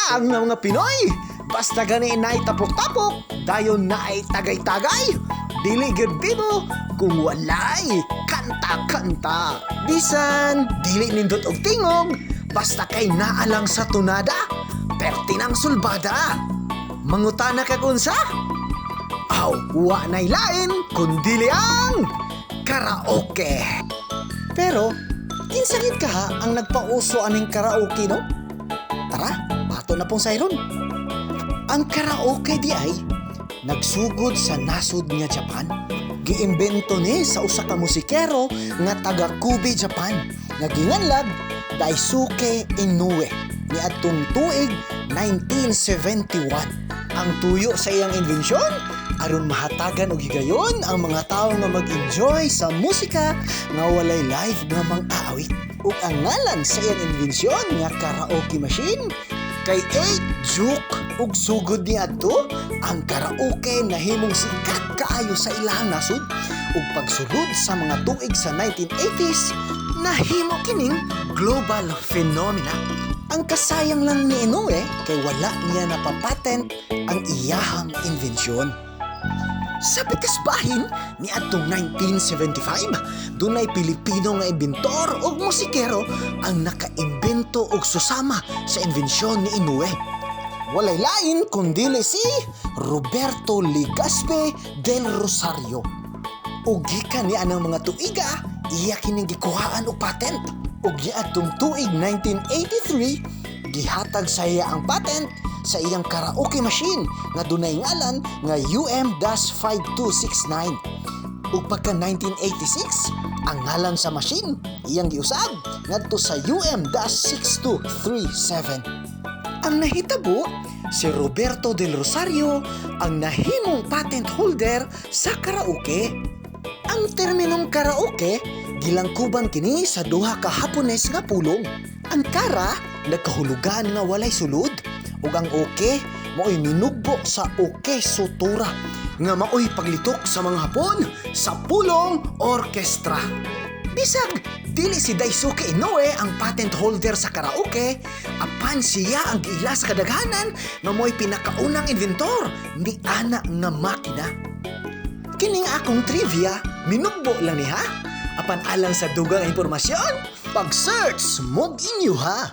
Ta ang mga Pinoy, basta gani naay tapok-tapok, dayon naay tagay-tagay. Dili gyud bibo kung walay kanta-kanta. Bisan dili nindot og tingog, basta kay naa lang sa tunada, perti nang sulbada. Mangutana kag unsa? Aw, wa nay lain kundili ang karaoke. Pero, kinsa gid kaha ang nagpauso aning karaoke, no? Tara, ato na pong sayron. Ang karaoke diay nagsugod sa nasod nga Japan. Giimbento ni sa usa ka musikero nga taga Kobe, Japan, nga ginganlag Daisuke Inoue niadtong tuig 1971. Ang tuyo sa iyang inbensyon aron mahatagan og higayon ang mga tawo nga mag-enjoy sa musika nga walay live nga mang-aawit. Ug ang ngalan sa iyang inbensyon nga karaoke machine kay 8 Juke. Ug sugod niadto, ang karaoke nahimong sikat kaayo sa ilahang nasod, ug pagsulod sa mga tuig sa 1980s, nahimo kining global phenomena. Ang kasayang lang ni Inoue kay wala niya napapatent ang iyahang inbensyon. Sa pikas bahin, niadtong 1975, dunay Pilipino nga inventor ug musikero ang nakaimbento og susama sa inbensyon ni Inoue. Walay lain kundili si Roberto Legaspe del Rosario. Ug gikan ni anang mga tuiga, iya kining gikuhaan og patent. Ug niadtong tuig 1983, gihatag sa iya ang patent sa iyang karaoke machine nga dunay ngalan nga UM-5269. Ug pagka 1986, ang ngalan sa machine iyang giusab ngadto sa UM-6237. Ang nahitabo, si Roberto del Rosario ang nahimong patent holder sa karaoke. Ang terminong karaoke, gilangkuban kini sa duha ka Hapones nga pulong. Ang kara nagkahulugan nga walay sulod ug ang oke mao'y minugbo sa oke sutura nga mao'y paglitok sa mga Hapon sa pulong orkestra. Bisag dili si Daisuke Inoue ang patent holder sa karaoke, apan siya ang giila sa kadaghanan nga mo'y pinakaunang inventor ni ana nga makina. Kining akong trivia, minugbo lang ni ha. Apan alang sa dugang impormasyon, pag-search mo'g inyo ha.